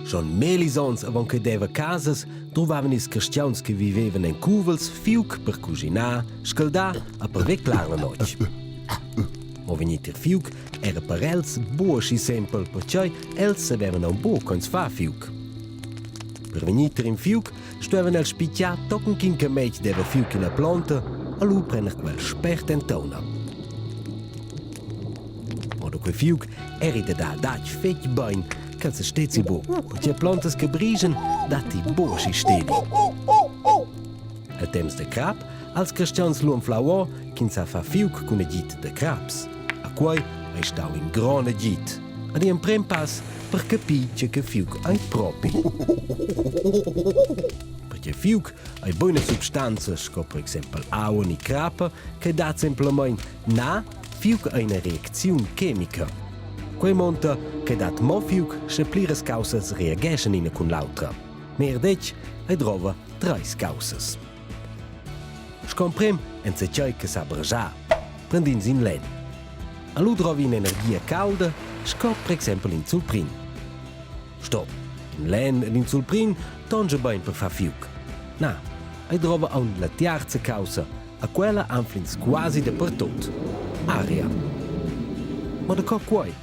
Schon mellis onns avon che deva casas druvavan ils cristians che vivevan en cuvels fiug per cuschinar, scaldar e per veclar la notg. Mo vegnir tier fiug era per els buc aschi sempel, pertgei els savevan aunc buc co ins fa fiug. Per vegnir tier in fiug stuevan els spitgar tochen ch'in cametg deva fiug ina plonta e lu prender quel spert en tauna. Mo da quei fiug eri da dar adatg fetg bein ch'el se stezi buc, pertgei plontas che brigen datti buc aschi stedi. El temps da crap als cristians lu anflau ora ch'ins sa far fiug cun agid da craps. A quei ei stau in grond agid ad in emprem pass per capir tge che fiug ei propi. Perché fiug ei buina substanza sco per exempel aua ni crappa che dat semplamein na Fiug ei ina reacziun chemica. Quei monta che dat mo fiug, sche pliras caussas reageschan ina cun l'autra. Meglier detg, ei drova treis caussas. Sco emprem enzatgei che sa bragiar, prend'ins in lenn. Allu drovi in'energia calda, sco per exempel in zulprin. Stop, in lenn ed in zulprin tonscha bein per far fiug. Na, ei drova aunc la tiarza caussa, A quella anfl'ins quasi dapertut. Aria. Ma daco quai?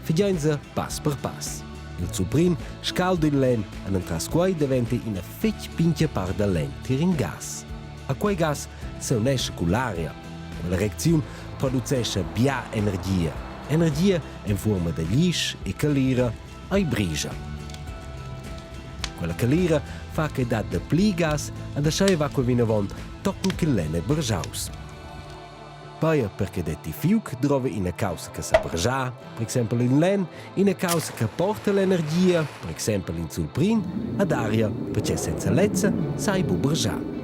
Figiainsa pass per pass. Il zuprin scalda il lenn ed entras quai daventa ina fetg pintga part da lenn tier in gas. A quei gas seunescha cull'aria. Quella reacziun producescha bia energia. Energia en fuorma da glisch e calira ei brigia. Quella calira fa che dat dapli gas ed aschia va quei vinavon tochen ch'il lenn ei bargiaus. Paia perché detti fiug drova ina caussa che sa bargiar, per exempel in lenn, ina caussa che porta l'energia, per exempel in zulprin, ad aria, perché senza lezza sai bu bargiar.